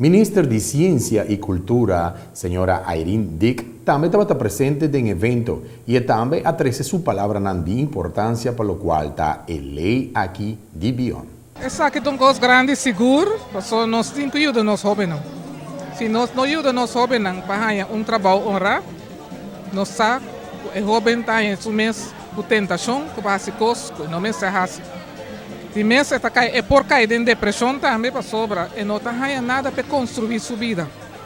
Minister di Siensia i Kultura, señora Irene Dick, tambe tabata presente den evento i e tambe a trese su palabranan di importansia pa lokual ta e lei aki di bion. Esaki ta un kos grandi sigur, pasobra nos tin ku yuda nos hóbennan. Si nos no yuda nos hóbennan pa haña un trabou honrá, nos sa ku e hóben ta haña su mes ku tentashon ku pa hasi kos ku e no mester hasi. Di mes e ta kai, e por kai den depreshon tambe pasobra e no ta haña nada p'e konstruí su bida.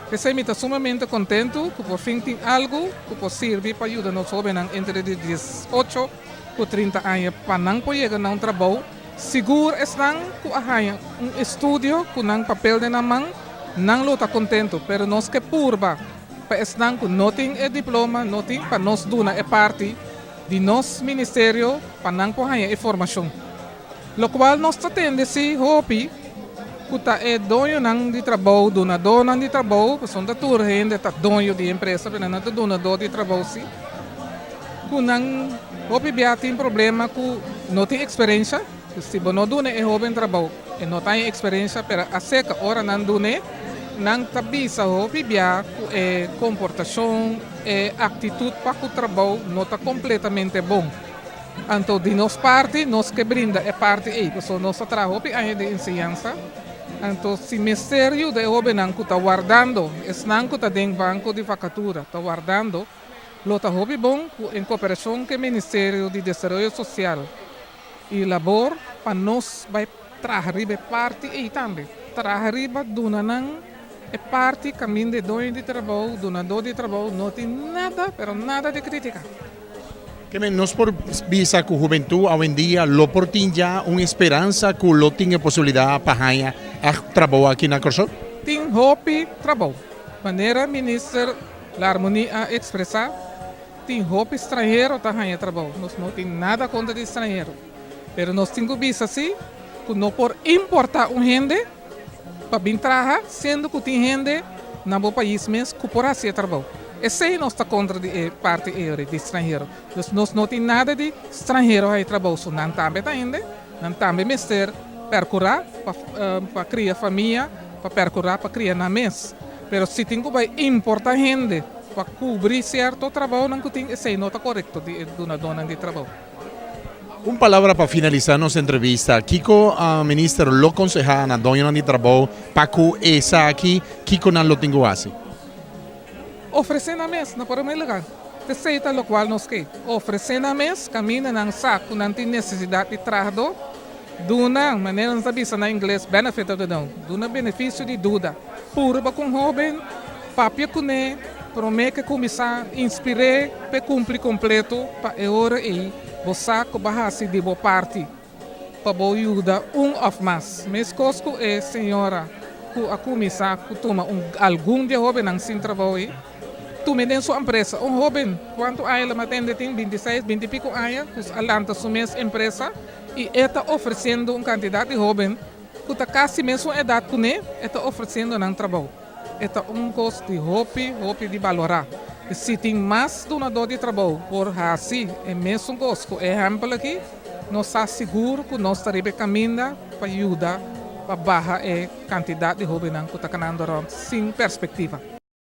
P'esei mi ta sumamente kontentu ku por fin tin algu ku por sirbi pa yuda nos hóbennan entre di 18 ku 30 aña pa nan por yega na un trabou sigur. Esnan ku a haña un estudio ku nan papel den nan man, nan lo ta kontentu, pero nos ke purba pa esnan ku no tin e diploma, no tin, pa nos duna e parti di nos ministerio pa nan por haña e formashon. Lokual nos ta tende si hopi ku ta e doñonan di trabou, dunadónan di trabou, pasobra ta tur hende ta doño di empresa, pero nan ta dunadó di trabou si, ku nan hopi bia tin problema ku no tin eksperensha. Si bo no duna e hóben trabou, e no ta haña eksperensha, pero aserka ora nan dun'é, nan ta bisa hopi bia ku e komportashon, e aktitut pa ku trabou no ta kompletamente bon. Anto di nos parti nos ke brinda e parti ei, pasobra nos a traha hopi aña den enseñansa. Anto si mester yuda e hóbennan ku ta wardando, esnan ku ta den banko di vakatura ta wardando, lo ta hopi bon ku en koperashon ku e Ministerio di Desaroyo Sosial i Labor pa nos bai traha riba e parti ei tambe. Traha riba duna nan e parti kaminda e doño di trabou, dunadó di trabou no tin nada, pero nada di kritiká. Ke nos por bisa ku hubentut awendia lo por tin ya un speransa ku lo tin e posibilidat pa haña ègt trabou aki na Kòrsou? Tin hopi trabou. Manera minister Larmonie a ekspresá, tin hopi stranhero ta haña trabou. Nos no tin nada kontra di stranhero, pero nos tin ku bisa si ku no por importá un hende pa bin traha siendo ku tin hende na bo pais mes ku por hasi e trabou. Esei nos ta kontra di e parti ei di stranhero. Dus nos no tin nada di stranhero haña trabou, so nan tambe ta hende, nan tambe mester perkurá pa pa kria famia, pa perkurá pa kria nan mes. Pero si tin ku bai importá hende pa kubrí sierto trabounan ku tin, esei no ta korekto di e dunadónan di trabou. Un palabra pa finalisá nos entrevista. Kiko minister lo konsehá na doñonan di trabou pa ku esaki, kiko nan lo tin ku hasi? Ofresé nan mes na promé lugá. Esei ta lokual nos ke. Ofresé nan mes kaminda nan sa ku nan tin nesesidat di trahadó. Duna, manera nan ta bisa na ingles, benefit of the doubt, duna benefisio di duda. Purba ku un hóben, papia kuné promé ku e kuminsá, inspir'é pa e kumpli kompleto pa e ora ei bo sa ku bo a hasi di bo parti pa bo yuda un òf mas. Meskos ku e señora ku a kuminsá ku tuma un algun di e hóbennan sin trabou ei, Tum'é den su empresa. Un hóben, kuantu aña el a matende tin? 26, 20 i piko aña, ku a lanta su mes empresa i e ta ofresiendo un kantidat di hóben ku ta kasi mesun edat kuné, e ta ofresiendo nan trabou. E ta un kos di hopi, hopi di balorá. I si tin mas dunadó di trabou por hasi e mesun kos ku e ehèmpel aki, nos sa sigur ku nos ta riba e kaminda pa yuda pa baha e kantidat di hóbennan ku ta kanando rònt sin perspektiva.